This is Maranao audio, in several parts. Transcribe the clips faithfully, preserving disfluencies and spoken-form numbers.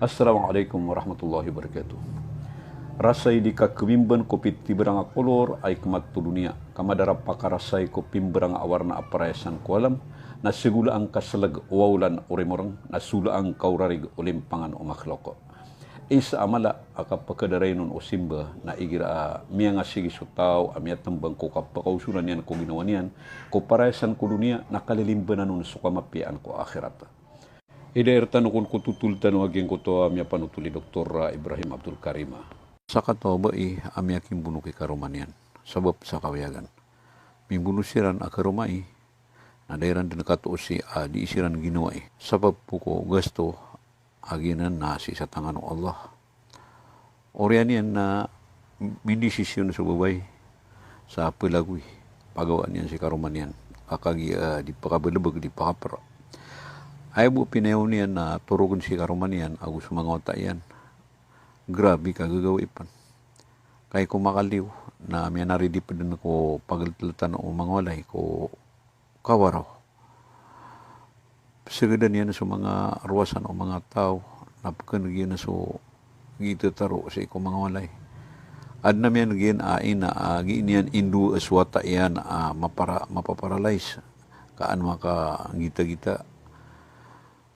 Assalamu alaikum warahmatullahi wabarakatuh. Rasay di kakemimban ko pitiberang a kolor a ikmat o doniya, ka madarap a karasay ko pimberang a warna a parayasan ko alam, na segola angka seleg o aolan o rimoreng, na sola angka o rarig o limpangan o makhlok. Isa a mala a kapekedaray non o simba na igira a miyangasigi so taw a miyatembang ko kapekaosonan iyan ko ginawa niyan ko parayasan ko doniya na kalilimbanan on so kamapiyaan ko akhirat. Ida irtano kon ko totol tano a giyangkoto a miyapanotol i Doktor Ibrahim Abdul Karim. Sakataw a bai a miyakimbono ki karoma niyan sabap sa kawiyagan. Mimbono siran a karoma i na da iran den katosi a di siran ginawai sabap ko gasto a giyanan na sii sa tangan o Allah. Oriyan iyan na mindisisyon so babay sa pelagoy, pagawaan iyan si karoma niyan, ka kagiya di pakabalebeg, di pakaper. Aya bo pinayaw niyan na torogen si karoma niyan ago so manga wata iyan. Grabe ka gagawai pen. Kay ko makaliyo na miyanaridi peden ko pagelteletan o manga walay ko kawaraw. Pesegedan iyan so manga rowasan o manga taw, na peken giyan so gii tetaro sii ko manga walay. Aden a miyanegen a ina a gii niyan indowa so wata iyan a mapara-, mapaparalyze, ka an makagitagita.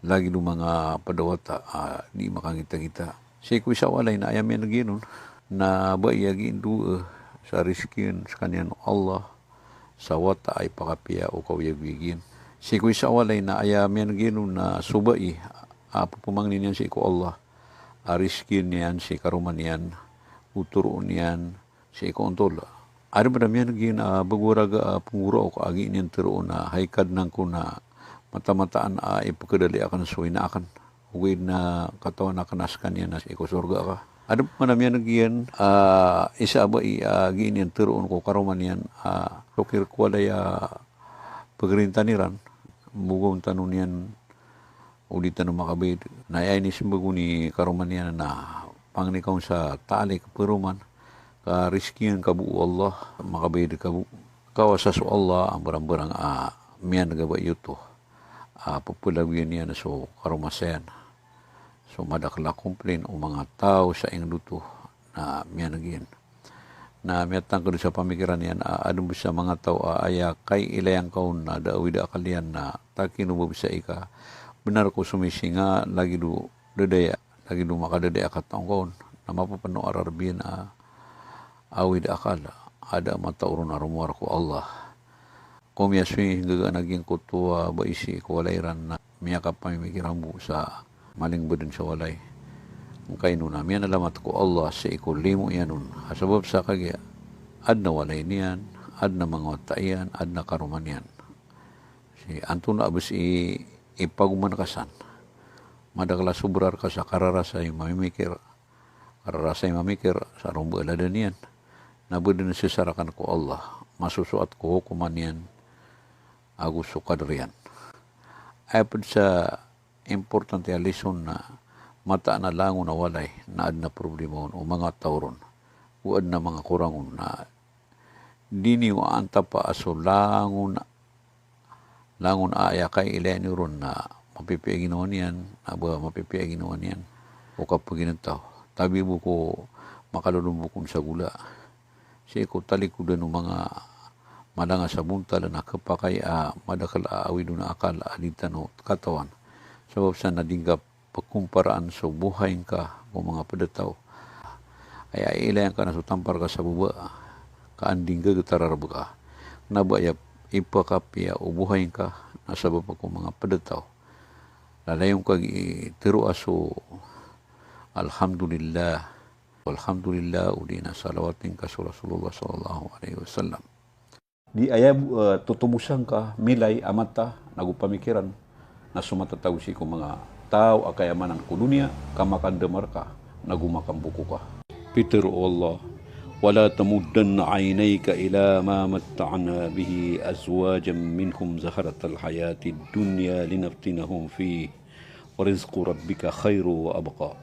Lagid o manga ped a wata a di makagitagita. Sii ko isa a walay na aya miyaneg iyan on na bai a gii ndowa sa rizkiyan sekaniyan o Allah sa wata a ipakapiya o kaoyagoyag iyan. Sii ko isa a walay na aya miyaneg iyan on na so bai a pepemangnin iyan sii ko Allah a rizkiyan iyan si karoma niyan, o toroon iyan sii ko ontol. Aden pen a miyaneg iyan a bago a raga a penggoraok a gii niyan teroon a hay Kadnan ko na mataan-mataan a ipekedali aken so ina aken, ogaid na katawan aken a sekaniyan na sii ko sorga ka. Aden pen a miyaneg iyan a isa a bai a gii niyan teroon ko karoma niyan a sokir ko walay a pegerintan iran, mbogaw tano niyan o di tano makabayad. Na aya inisembag on i karoma niyan na pangni ka on sa taali a peroman ka rizkiyan ka bo o Allah, makabayad ka bo. Kawasa so Allah a mberang-berang a miyaneg a bai oto a pepelagoyan iyan so karomasayan. So madakel a complain o manga taw sa inged oto na miyaneg iyan. Na miyatangked sa pamikiran iyan a aden bo sa manga taw a aya kaiilay angka on na da a awid a akal iyan na takino bo bisa ika benar ko somisinga lagid o dadaya, lagid o makadadaya a katao angka on na mapapeno a rareb iyan a awid a akal a da a matao ron a romowar ko Allah. Komiya so inggagaan a giyangkoto a bai sii ko walay iran na miyakapamimikiran bo sa maling baden sa walay. Angkaino na miyanalamat ko Allah sii ko limo iyan on a sabap sa kagiya aden a walay niyan, aden a manga wata iyan, aden a karoma niyan. Si antonaa bes i ipagoman ka san. Madakel a sobra reka sa kararasay mamimikir, kararasay mamikir sa romba a ladan iyan. Na baden sesarakan ko Allah, masosoat ko hokoman iyan ago so kadar iyan. Aya ped sa importante a lesson na mataan a langon a walay na aden a problema on o manga taw ron, o aden a manga korang on na di niyo antapa a so langon, langon a aya kaiilaya niyo ron na mapipiya ginawa niyan, na ba mapipiya ginawa niyan o kapeginetaw. Tabi bo ko makalolombok on sa gola. Sii ko talikodan o manga malanga sa bontal na kepakay a madakel a awid on a akal a di tano katawan. Sabap sa na di ngka pekomparaan so bohay ngka ko manga ped a taw. Aya iilay angka na so tampar ka sa baba ka an di ngka getar a rareb ka. Kena ba aya ipakapiya o bohay ngka na sabap ko manga ped a taw. Lalayon ka gii tero a so Alhamdulillah. Alhamdulillah, odi na salawat ingka so Rasulullah sallallahu alaihi wasallam. Di aya bo, eh, totobosan ka milay a mata nago pamikiran na so matatago sii ko manga taw a kayamanan ko doniya ka makandamar ka nago makamboko ka. Pitero o Allah, "Wala tamuddanna aynayka ila ma matta'na bihi azwajan minhum zahratal hayatid dunya linaftinahum fih." "Wa rizqu rabbika khairu wa abqa."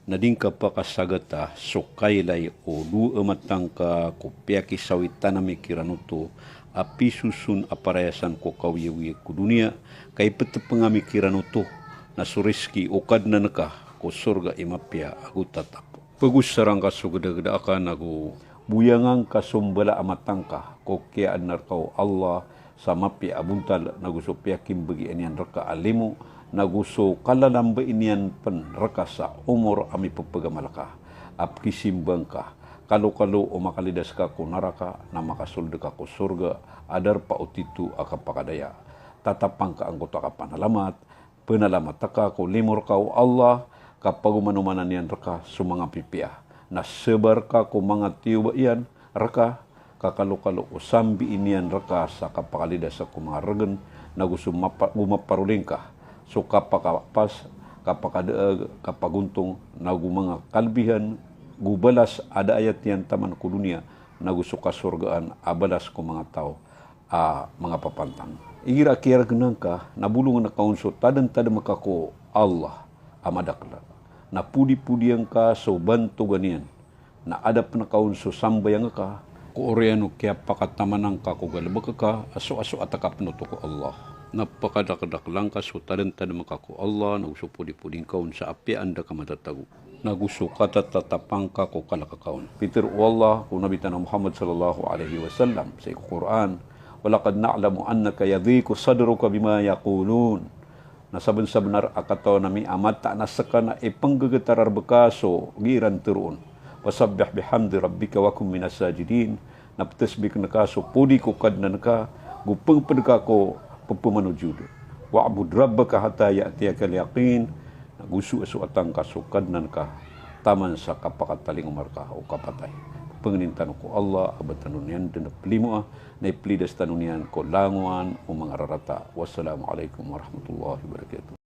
Na di ngka pakasagata so kailay o dowa a mata ngka ko piyakisawitan ami kiran oto a pisoson a parayasan ko kaoyagoyag ko doniya, ka ipetepeng ami kiran oto na so rizki o Kadnan ka ko sorga i mapiya ago tatap. Pagosara ngka so gedageda aka nago boyanga ngka so mbala a mata ngka ko kiyaadna reka o Allah sa mapiya a bontal nago so piyakimbegian iyan reka a limo nago so kalalamba iniyan pen reka sa omor a mipepegamal ka a pekisimba ngka. Kalokalo o makalidas ka ko naraka na makasold ka ko sorga a darpa o tito a kapakadaya. Tatapa ngka angkoto a kapanalamat, penalamat aka ko limo reka o Allah, kapagomanomanan iyan reka so manga pipiya. Na sebar ka ko manga tiyoba iyan reka, kakalokalo o sambi iniyan reka sa kapakalidas ko manga regen, nago so mapa-, go maparoli ngka so kapakapas, kapakadeeg, kapagontong, nago manga kalebihan go balas a da a aya tiyan taman ko doniya, nago so kasorgaan a balas ko manga taw a manga papantang. Igira a kiyaregen angka, na bolongen aka on so tadentadem aka ko Allah a madakel. Na podipodiya ngka so bantogan iyan. Na adapen aka on so sambayang aka. Ko oriyan o kiyapakataman angka ko galebek aka, a so, a so ataka pen oto ko Allah. Na pakadakedakel angka so tadentadem aka ko Allah, nago so podipodi ngka on sa apiya anda ka matatago. Nago so katatatapa ngka ko kalek aka on. Pitharo o Allah ko Nabi tano a Muhammad sallallahu alaihi wasallam sii ko Qur'an, "Walaqad na'lamu annaka yadhiqu sadruka bima yaqulun." Na sabensabenar a katawan ami a mataan a seka na ipenggegetar a rebek ka so gii ran teroon. "Fasabbih bihamdi rabbika wa kun minas sajidin." Na petasbihen ka so podi ko Kadnan ka, go pengped ka ko pepemanojod. "Wa'bud rabbaka hatta ya'tiyakal yaqin." Na go soasoatan ka so Kadnan ka taman sa kapakatalingoma reka o kapatay. Pangnin tano ko Allah a ba tano niyan den pelimoa, na iplidas tano niyan ko langowan o manga rarata. Wassalamu alaikum warahmatullahi wabarakatuh.